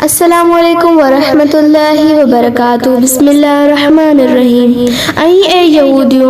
السلام عليڪم ورحمة الله وبرڪاته بسم الله الرحمٰن الرحيم ۽ اي يهوديو!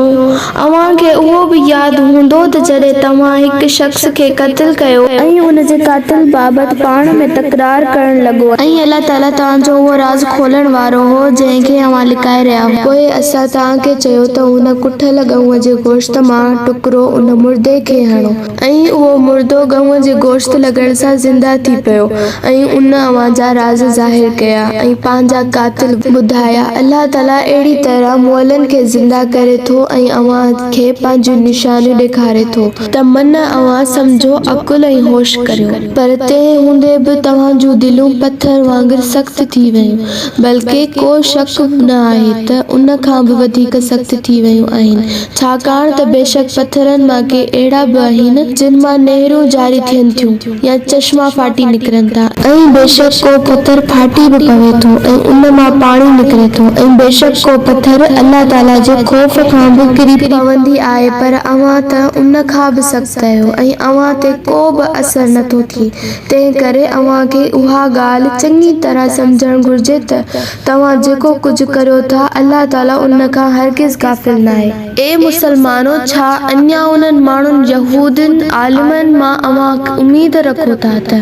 اوهان کي اهو به ياد هوندو ته جڏهن توهان هڪ شخص کي قتل ڪيو، ۽ ان جي قاتل بابت پاڻ ۾ تڪرار ڪرڻ لڳو. ۽ الله تعالي توهان جو اهو راز کولڻ وارو هو جنهن کي اوهان لڪائي رهيا هئا. پوء اسان توهان کي چيو ته هن ڪٺل ڳئون جي گوشت مان ٽڪرو ان مردي کي هڻو. ۽ اهو مردو ڳئون جي گوشت لڳڻ سان زنده ٿي پيو ۽ ان اوهان جا راز ظاهر ڪيا ۽ پنهنجا قاتل ٻڌايا. الله تعاليٰ اهڙي طرح مئلن کي زنده ڪري ٿو ۽ اوهان کي پنهنجون نشانيون ڏيکاري ٿو ته من اوهان سمجهو، عقل ۽ هوش ڪريو. پر تنهن هوندي به توهان جون دليون پٿر وانگر سخت ٿي ويون، بلڪه ڪو شڪ نه آهي ته ان کان به وڌيڪ سخت ٿي ويون آهن، ڇاڪاڻ ته بيشڪ پٿرن مان ڪي اهڙا به آهن، جن مان نهرون جاري ٿين ٿيون يا چشما ڦاٽي نڪرن ٿا، ۽ بيشڪ ڪو پٿر ڦاٽي به پوي ٿو ۽ ان مان پاڻي نڪري ٿو، ۽ بيشڪ ڪو پٿر الله تعاليٰ جي خوف کان به ڪري پوندي آهي، پر اوهان ته ان کان به سخت آهيو ۽ اوهان تي ڪو به اثر نٿو ٿئي، تنهن ڪري اوهان کي اها ڳالهه چڱي طرح سمجهڻ گهرجي ته توهان جيڪو ڪجهه ڪريو ٿا الله تعالي ان کان هرگز غافل ناهي. اي مسلمانو! ڇا اڃا انهن ماڻهن، يهودين عالمن، مان اوهان اميد رکو ٿا ته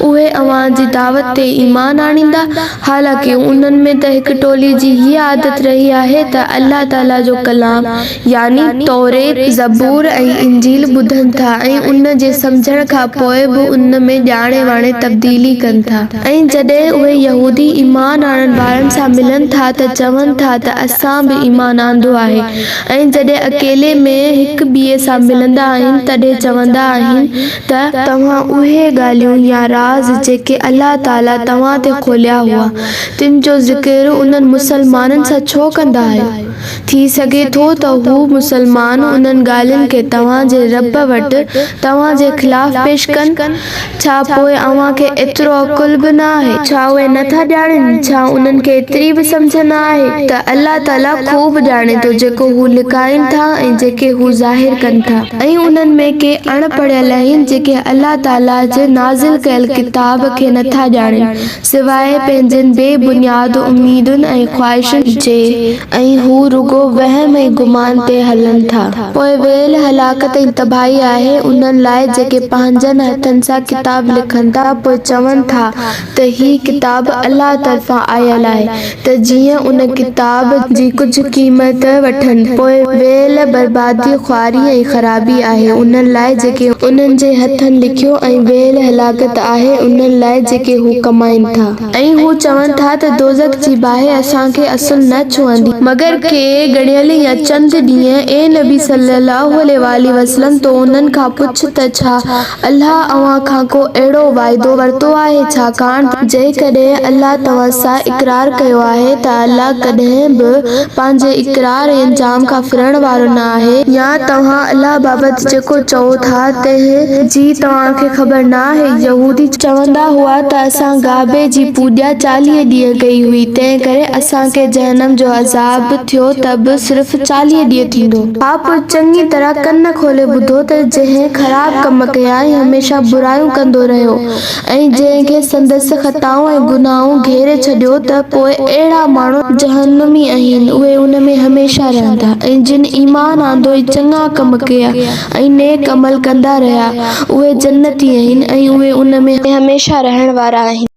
اهي اوهان جي دعوت تي ايمان آڻيندا؟ حالانڪه انهن ۾ ته هڪ ٽولي جي هيء عادت رهي آهي ته الله تعالي جو ڪلام، يعني توريت، زبور ۽ انجيل ٻڌن ٿا ۽ ان جي سمجهڻ کان پوء به ان ۾ ڄاڻي واڻي تبديلي ڪن ٿا. ۽ جڏهن اهي يهودي ايمان آڻڻ وارن سان ملن ٿا ته چون ٿا ته اسان به ايمان آندو آهي ۽ جڏهن اڪيلي ۾ هڪ ٻئي سان ملندا آهن تڏهن چوندا آهن ته توهان اهي ڳالهيون يا راز جيڪي الله تعالي توهان تي کوليا هئا تن جو ذڪر انهن مسلمانن سان ڇو ڪندا آهيو؟ ٿي سگهي ٿو ته هو، مسلمان، انهن ڳالهين کي توهان جي رب وٽ توهان جي خلاف پيش ڪن، ڇا پوء اوهان کي ايترو عقل به نه آهي؟ ڇا اهي نه ٿا ڄاڻين؟ ڇا انهن کي ايتري به سمجهه نه آهي ته الله تعاليٰ خوب ڄاڻي ٿو جيڪو هو لڪائين ٿا ۽ جيڪي هو ظاهر ڪن ٿا؟ ۽ انهن ۾ ڪي اڻ پڙهيل آهن جيڪي الله تعاليٰ جي نازل ڪيل ڪتاب کي نه ٿا ڄاڻين، سواء پنهنجين بي بنياد اميدن ۽ خواهشن جي ۽ هو رڳو وهم ۽ گمان تي هلن ٿا. پوء ويل هلاڪت ۽ تباهي آهي انهن لاء جيڪي پنهنجن هٿن سان ڪتاب لکن ٿا پوء چون ٿا ته هي ڪتاب الله طرفان آيل آهي ته جيئن ان ڪتاب جي ڪجهه قيمت وٺن، پوء ويل بربادي، خواري ۽ خرابي آهي انهن لاء جيڪي انهن جي هٿن لکيو ۽ ويل هلاڪت آهي انهن لاء جيڪي هو ڪمائين ٿا. ۽ هو چون ٿا ته دوزخ جي باهه اسان کي اصل نه ڇهندي، مگر ڪي ڳڻيل يا چند ڏينهن، اي نبي صلّي اللّٰه عليه واٰله وسلّم! تون انهن کان پڇ ته ڇا الله اوهان کان ڪو اهڙو وعدو ورتو آهي، ڇاڪاڻ ته جيڪڏهن الله توهان سان اقرار ڪيو آهي ته الله ڪڏهن به پنهنجي اقرار ۽ انجام کان ڦرڻ وارو نه آهي، يا توهان الله بابت جيڪو چئو ٿا تنهن جي توهان کي خبر نه آهي، يهودي چوندا هئا ته اسان گابي جي پوڄا 40 ڏينهن ڪئي هئي، تنهنڪري اسان کي جهنم جو عذاب ٿيو ته به صرف 40 ڏينهن ٿيندو. ها پوء چڱي طرح ڪن کولي ٻڌو ته جنهن خراب ڪم ڪيا ۽ هميشه برايون ڪندو رهيو ۽ جنهن کي سندس خطائون ۽ گناهون گهيري ڇڏيو ته پوء اهڙا ماڻهو جهنمي آهن اهي ان ۾ هميشه رهندا ۽ جن ايمان آندو ۽ چڱا ڪم ڪيا ۽ نيڪ عمل ڪندا رهيا اهي جنتي آهن ۽ اهي ان ۾ هميشه رهڻ وارا آهن.